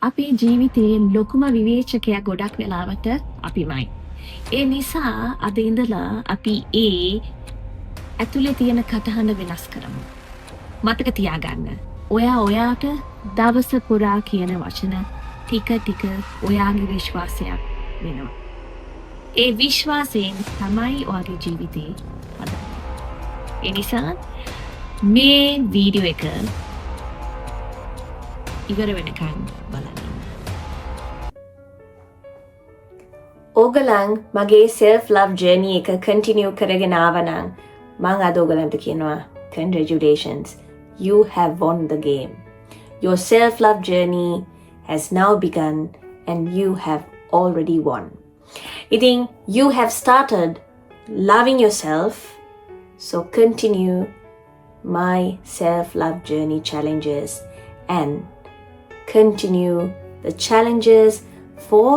අපේ ජීවිතයේ ලොකුම විවේචකයා ගොඩක් වෙලාවට අපිමයි. ඒ නිසා අද ඉඳලා අපි ඒ ඇතුලේ තියෙන කටහඬ වෙනස් කරමු. මතක තියාගන්න. ඔයා ඔයාට දවස පුරා කියන වචන ටික ටික ඔයාගේ විශ්වාසයක් වෙනවා. ඒ විශ්වාසයෙන් තමයි ඔයාගේ ජීවිතේ හදන්නේ. ඒ නිසා මේ වීඩියෝ එක ඉවර වෙනකන් බලන්න ඉන්න. ඕගලන් මගේ self love journey එක continue කරගෙන ආවනම් මං අද ඕගලන්ට කියනවා congratulations, you have won the game. Your self love journey has now begun and you have already won. ඉතින් you have started loving yourself, so continue my self love journey challenges and continue the challenges for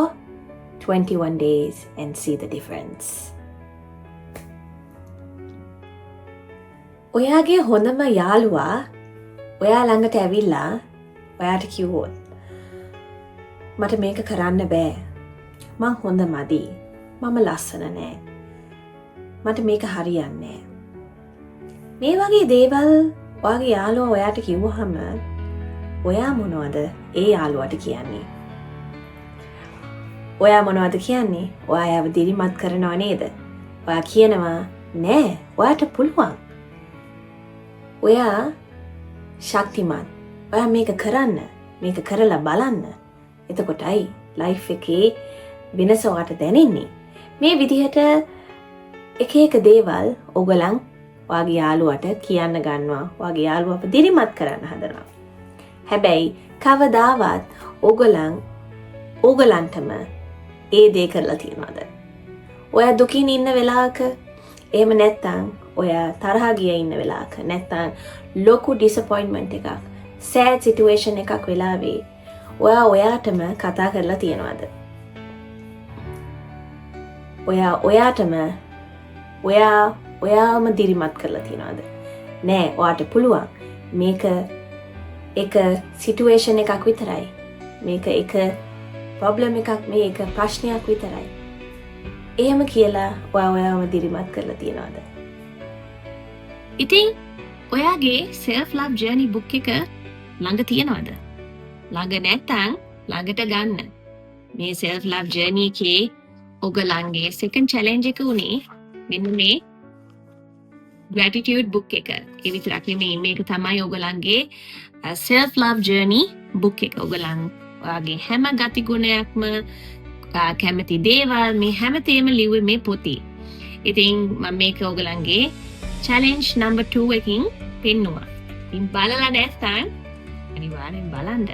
21 days and see the difference. ඔයාගේ හොඳම යාළුවා ඔයා ළඟට ඇවිල්ලා ඔයාට කිව්වොත් මට මේක කරන්න බෑ, මං හොඳ මදි, මම ලස්සන නෑ, මට මේක හරියන්නේ නෑ, මේ වගේ දේවල් ඔයාගේ යාළුවා ඔයාට කිව්වහම ඔයා මොනවද ඒ යාළුවාට කියන්නේ? ඔයා මොනවද කියන්නේ? ඔයා එයාව දිරිමත් කරනව නේද? ඔයා කියනවා නෑ, ඔයාට පුළුවන්, ඔයා ශක්තිමත්, ඔයා මේක කරන්න, මේක කරලා බලන්න, එතකොටයි ලයිෆ් එකේ වෙනස ඔයාට දැනෙන්නේ. මේ විදිහට එක එක දේවල් ඔයගලන් ඔයාගේ යාළුවට කියන්න ගන්නවා, ඔයාගේ යාළුවව දිරිමත් කරන්න හදනවා. හැබැයි කවදාවත් ඔයගලන් ඕගලන්ටම ඒ දේ කරලා තියනවද? ඔයා දුකින් ඉන්න වෙලාවක, එහෙම නැත්නම් ඔයා තරහ ගිය ඉන්න වෙලාවක, නැත්නම් ලොකු ඩිසපොයින්ට්මන්ට් එකක්, සෑඩ් සිටුේෂන් එකක් වෙලාවේ ඔයා ඔයාටම කතා කරලා තියනවද? ඔයා ඔයාටම ඔයා ඔයාම දිරිමත් කරලා තියනවද? නෑ, ඔයාට පුළුවන්, මේක එක සිටුේෂන් එකක් විතරයි, මේක එක ප්‍රොබ්ලම් එකක්, මේ එක ප්‍රශ්නයක් විතරයි, එහෙම කියලා ඔයා ඔයාම දිරිමත් කරලා තියනවද? ඉතින් ඔයාගේ self love journey book එක ළඟ තියනවද? ළඟ නැත්තම් ළඟට ගන්න. මේ self love journey එකේ ඔයගලන්ගේ second challenge එක උනේ මෙන්න මේ gratitude book එක. ඒ විතරක් නෙමෙයි, මේක තමයි ඔයගලන්ගේ self love journey book එක. ඔයගලන් ඔයාගේ හැම ගතිගුණයක්ම, කැමති දේවල්, මේ හැමතේම ලිව්වේ මේ පොතේ. ඉතින් මම මේක ඔයගලන්ගේ challenge number 2 එකකින් පෙන්නුවා. ඉතින් බලලා නැත්නම් අනිවාර්යෙන් බලන්න.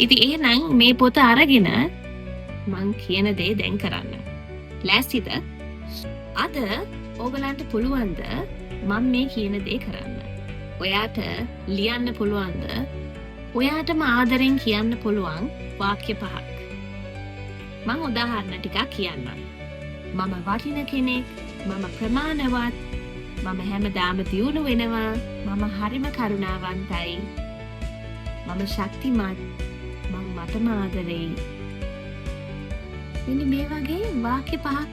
ඉතින් එහෙනම් මේ පොත අරගෙන මං කියන දේ දැන් කරන්න. ලෑස්තිද? අද ඕගලන්ට පුළුවන්ද මං මේ කියන දේ කරන්න? ඔයාට ලියන්න පුළුවන්ද ඔයාටම ආදරෙන් කියන්න පුළුවන් වාක්‍ය පහක්? මං උදාහරණ ටිකක් කියන්නම්. මම වටින කෙනෙක්, මම ප්‍රමාණවත්, මම හැමදාම දියුණු වෙනවා, මම හරිම කරුණාවන්තයි, මම ශක්තිමත්, මං මටම ආදරෙයි. මෙන්න මේ වගේ වාක්‍ය පහක්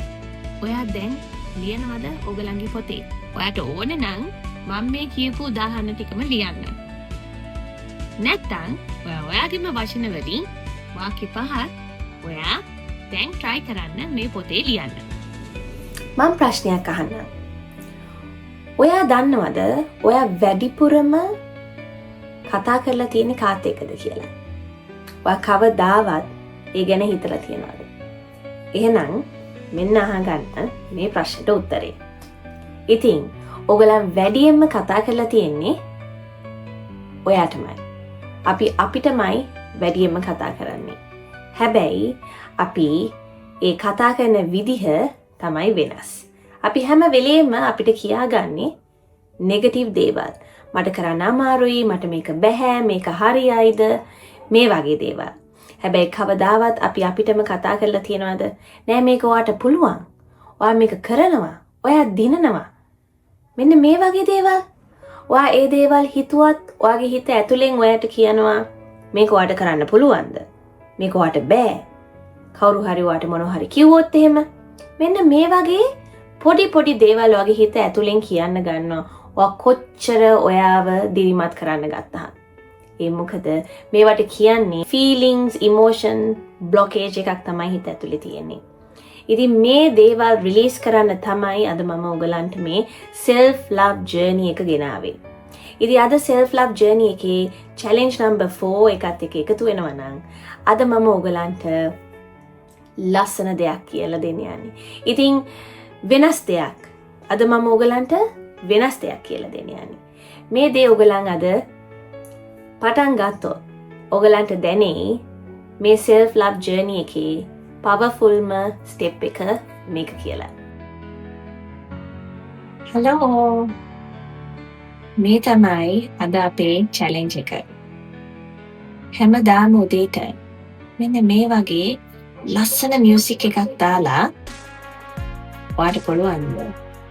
ඔයා දැන් ලියනවද ඔයගලන්ගේ පොතේ? ඔයාට ඕන නම් මම මේ කියපු උදාහරණ ටිකම ලියන්න. නැත්තම් ඔයා ඔයාගේම වචන වලින් වාක්‍ය පහක් ඔයා දැන් try කරන්න මේ පොතේ ලියන්න. මං ප්‍රශ්නයක් අහන්නම්. ඔයා දන්නවද ඔයා වැඩිපුරම කතා කරලා තියෙන්නේ කාත් එක්කද කියලා? ඔයා කවදාවත් ඒ ගැන හිතලා තියෙනවද? එහෙනම් මෙන්න අහගන්න මේ ප්‍රශ්නෙට උත්තරේ. ඉතින් ඔයගලන් වැඩියෙන්ම කතා කරලා තියෙන්නේ ඔයාටමයි. අපි අපිටමයි වැඩියෙන්ම කතා කරන්නේ. හැබැයි අපි ඒ කතා කරන විදිහ තමයි වෙනස්. අපි හැම වෙලේම අපිට කියාගන්නේ නෙගටිව් දේවල්. මට කරන්න අමාරුයි, මට මේක බැහැ, මේක හරියයිද, මේ වගේ දේවල්. හැබැයි කවදාවත් අපි අපිටම කතා කරලා තියනවද? නෑ, මේක ඔයාට පුළුවන්. ඔයා මේක කරනවා. ඔයා දිනනවා. මෙන්න මේ වගේ දේවල්. ඔයා ඒ දේවල් හිතුවත් ඔයාගේ හිත ඇතුලෙන් ඔයාට කියනවා මේක ඔයාට කරන්න පුළුවන්ද? මේක ඔයාට බෑ. කවුරු හරි ඔයාට මොනවා හරි කිව්වොත් එහෙම මෙන්න මේ වගේ පොඩි පොඩි දේවල් වගේ හිත ඇතුලෙන් කියන්න ගන්නවා. ඔයා කොච්චර ඔයාව දිරිමත් කරන්න ගත්තහම. ඒ මොකද මේවට කියන්නේ ෆීලිංස්, ඉමෝෂන් බ්ලොකේජ් එකක් තමයි හිත ඇතුලේ තියෙන්නේ. ඉතින් මේ දේවල් රිලීස් කරන්න තමයි අද මම ඔයගලන්ට මේ සෙල්ෆ් ලව් ජර්නි එක ගෙනාවේ. ඉතින් අද සෙල්ෆ් ලව් ජර්නි එකේ චැලෙන්ජ් නම්බර් 4 එකත් එක්ක එකතු වෙනවා නම් අද මම ඔයගලන්ට ලස්සන දෙයක් කියලා දෙන්න යන්නේ. ඉතින් වෙනස් දෙයක්. අද මම ඔයගලන්ට වෙනස් දෙයක් කියලා දෙන්න යන්නේ. මේ දේ ඔයගලන් අද පටන් ගත්තොත් ඔයගලන්ට දැනෙයි මේ සෙල්ෆ් ලව් ජර්නි එකේ පවර්ෆුල්ම ස්ටෙප් එක මේක කියලා. හලෝ, මේ තමයි අද අපේ චැලෙන්ජ් එක. හැමදාම උදේට මෙන්න මේ වගේ ලස්සන මියුසික් එකක් දාලා ඔයාට පුළුවන්ද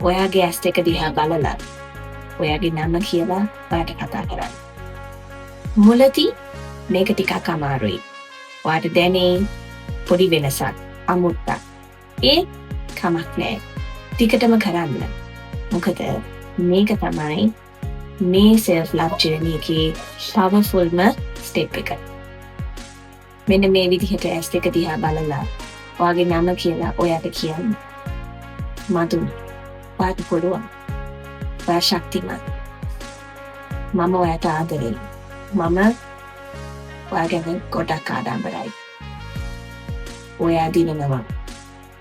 ඔයාගේ ඇස් දෙක දිහා බලලා ඔයාගේ නම කියලා ඔයාට කතා කරන්න? මුලදී මේක ටිකක් අමාරුයි. ඔයාට දැනෙයි පොඩි වෙනසක්, අමුත්තක්. ඒ කමක් නෑ. දිගටම කරන්න. මොකද මේක තමයි මේ සෙල්ෆ් ලව් ජර්නි එකේ පවර්ෆුල්ම ස්ටෙප් එක. මෙන්න මේ විදිහට ඇස් දෙක දිහා බලලා ඔයාගේ නම කියලා ඔයාට කියන්න. මදුන්, ඔයාට පුළුවන්. ඔයා ශක්තිමත්. මම ඔයාට ආදරෙයි. මම ඔයා ගැන ගොඩක් ආඩම්බරයි. ඔයා දිනනවා.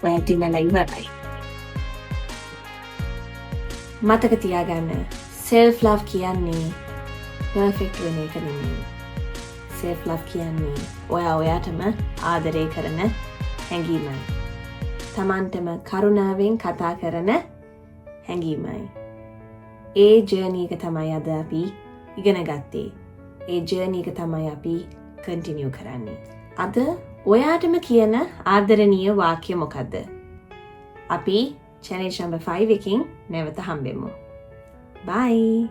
ඔයා දිනලා ඉවරයි. මතක තියාගන්න, සෙල්ෆ් ලව් කියන්නේ පර්ෆෙක්ට් වෙන එක නෙමෙයි. සෙල්ෆ් ලව් කියන්නේ ඔයා ඔයාටම ආදරය කරන හැඟීමයි. තමන්ටම කරුණාවෙන් කතා කරන හැඟීමයි. ඒ ජර්නි එක තමයි අද අපි ඉගෙන ගත්තේ. ඒ ජර්නි එක තමයි අපි කන්ටිනියු කරන්නේ. අද ඔයාටම කියන ආදරණීය වාක්‍ය මොකද්ද? අපි චැලෙන්ජ් නම්බර් 5 එකකින් නැවත හම්බෙමු. බයි.